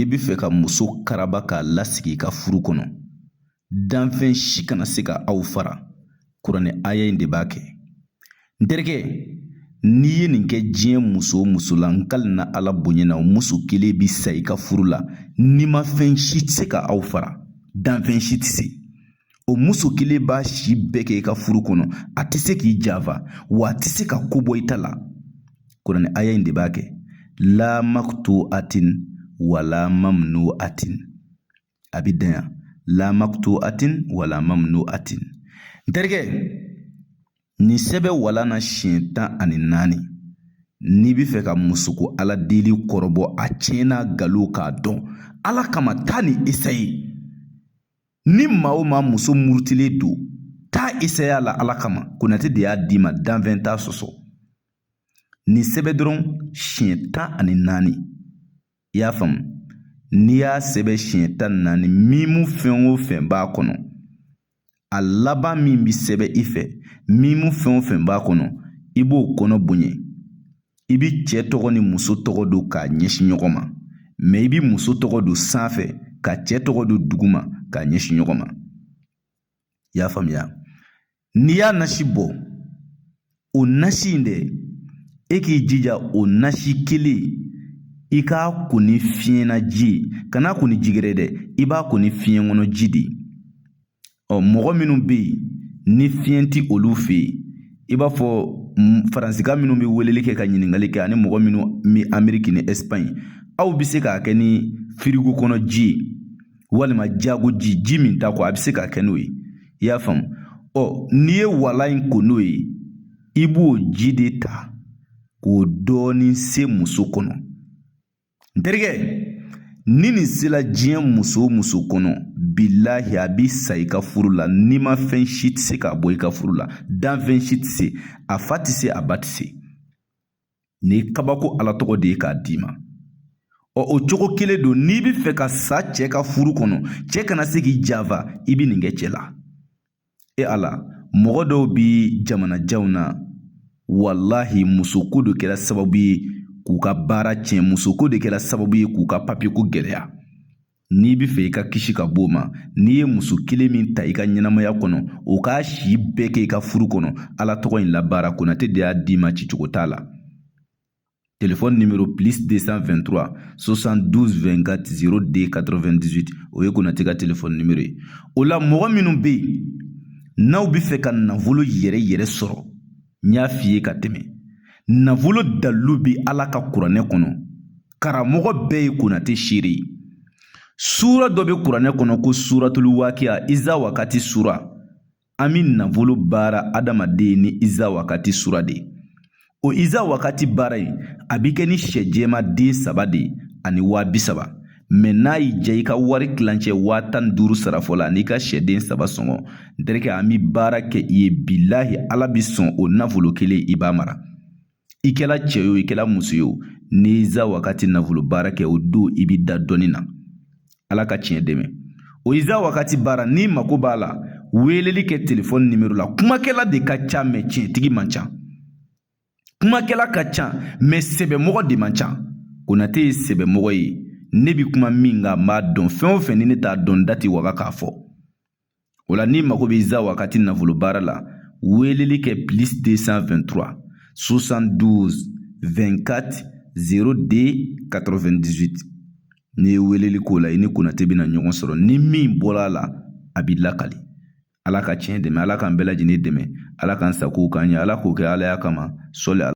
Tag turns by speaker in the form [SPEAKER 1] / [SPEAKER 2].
[SPEAKER 1] N'i bɛ fɛ ka muso karaba k'a lasigi i ka furu kɔnɔ, danfɛn si kana se ka aw fara, kuranɛ aya in de b'a kɛ. N terikɛ, n'i ye nin kɛ diɲɛ muso o muso la, n kalina Ala bonya na, o muso kelen bi sa i ka furu la. N'i ma fɛn si tɛ se ka aw fara, danfɛn si tɛ se. O muso kelen b'a si bɛɛ kɛ i ka furu kɔnɔ, a tɛ se k'i janfa, wa a tɛ se ka ko bɔ i ta la. Kuranɛ aya in de b'a kɛ: la maktuatin wala mamnuatin. A bɛ dan yan, la maktuatin wala mamnuatin. N terikɛ, nin sɛbɛn walan na siɲɛ 14. N'i bɛ fɛ ka musoko Ala deli kɔrɔbɔ, a tiɲɛ n'a nkalon k'a dɔn, Ala kama, taa nin esaye. Ni maa o maa muso murutilen don, taa esaye a la Ala kama. Konate de y'a d'i ma, danfɛn t'a sɔsɔ. Nin sɛbɛn dɔrɔn siɲɛ 14. I y'a faamu? N'i y'a sɛbɛn siɲɛ 14, mimu fɛn o fɛn b'a kɔnɔ, a laban min bɛ sɛbɛn i fɛ, mimu fɛn o fɛn b'a kɔnɔ, i b'o kɔnɔ bonya. I bi cɛ tɔgɔ ni muso tɔgɔ don k'a ɲɛsin ɲɔgɔn ma, mɛ i bi muso tɔgɔ don sanfɛ ka cɛ tɔgɔ don duguma k'a ɲɛsin ɲɔgɔn ma. I y'a faamuya? N'i y'a nasi bɔ, o nasi in dɛ, e k'i jija o nasi kelen, i k'a ko ni fiɲɛna ji ye. Kan'a ko ni ji gɛrɛ dɛ, i b'a ko ni fiɲɛ kɔnɔ ji de ye. Ɔ, mɔgɔ minnu bɛ yen ni fiɲɛ ti olu fɛ yen, i b'a fɔ faransika minnu bɛ weleli kɛ ka ɲininkali kɛ, ani mɔgɔ minnu bɛ Ameriki ni Ɛsipaɲi, aw bɛ se k'a kɛ ni firigo kɔnɔ ji ye walima jago ji, ji min ta kɔ, a bɛ se k'a kɛ n'o ye. I y'a faamu? Ɔ, n'i ye walan in ko n'o ye, i b'o ji de ta k'o dɔɔnin se muso kɔnɔ. N terikɛ, ni nin sela diɲɛ muso o muso kɔnɔ, bilahi, a bi sa i ka furu la. N'i ma fɛn si tɛ se k'a bɔ i ka furu la, danfɛn si tɛ se, a fa tɛ se, a ba tɛ se. Nin ye kabako Ala tɔgɔ de ye k'a d'i ma. Ɔ, o cogo kelen don, n'i bɛ fɛ ka sa cɛ ka furu kɔnɔ, cɛ kana se k'i janfa, i bɛ nin kɛ cɛ la. E Ala, mɔgɔ dɔw bi jamanajanw na, walahi, musoko de kɛra sababu ye k'u ka baara tiɲɛ, musoko de kɛra sababu ye k'u ka papiyeko gɛlɛya. N'i bɛ fɛ i ka kisi ka b'o ma, n'i ye muso kelen min ta i ka ɲɛnamaya kɔnɔ, o k'a si bɛɛ kɛ i ka furu kɔnɔ, Ala tɔgɔ in labaara. Konate de y'a d'i ma, cicogo t'a la. Téléphone numéro plus 223 72 24 02 98, o ye Konate ka téléphone numéro ye. O la, mɔgɔ minnu bɛ yen n'aw bɛ fɛ ka nafolo yɛrɛ yɛrɛ sɔrɔ, n y'a f'i ye ka tɛmɛ, nafolo dalilu bɛ Ala ka kuranɛ kɔnɔ. Karamɔgɔ bɛɛ ye Konate seere ye. Sura dɔ bɛ kuranɛ kɔnɔ ko suratulu wakiya, iza wakati sura. An bɛ nafolo baara adamaden ni iza wakati sura de ye. O iza wakati baara in, a bɛ kɛ ni sɛ jɛma den 3 de ye ani 30 000. Mɛ n'a y'i diya, i ka wari tilancɛ 15 000 sara fɔlɔ ani ka sɛden 3 sɔngɔ. N terikɛ, an bɛ baara kɛ i ye, bilahi, Ala bɛ sɔn o nafolo kelen, i b'a mara. I kɛla cɛ ye o, i kɛla muso ye o, n'i iza wakati nafolo baara kɛ, o don i bɛ da dɔnni na. Ala ka tiɲɛ dɛmɛ. O iza wakati baara, n'i mako b'a la, weleli kɛ telefɔni nimero la. Kumakɛla de ka ca, mɛ tiɲɛtigi man ca. Kumakɛla ka ca, mɛ sɛbɛmɔgɔ de man ca. Konate ye sɛbɛmɔgɔ ye. Ne bɛ kuma min kan, n b'a dɔn. Fɛn o fɛn ni ne t'a dɔn, n da tɛ waga k'a fɔ. O la, n'i mago bɛ iza wakati nafolo baara la, weleli kɛ plus 223 72 24 02 98. N'i ye weleli k'o la, i ni Konate bɛna ɲɔgɔn sɔrɔ. Ni min bɔra a la, a b'i lakali. Ala ka tiɲɛ dɛmɛ, Ala k'an bɛɛ lajɛlen dɛmɛ, Ala k'an sagow k'an ɲɛ, Ala k'o kɛ Alaya kama. Sɔli.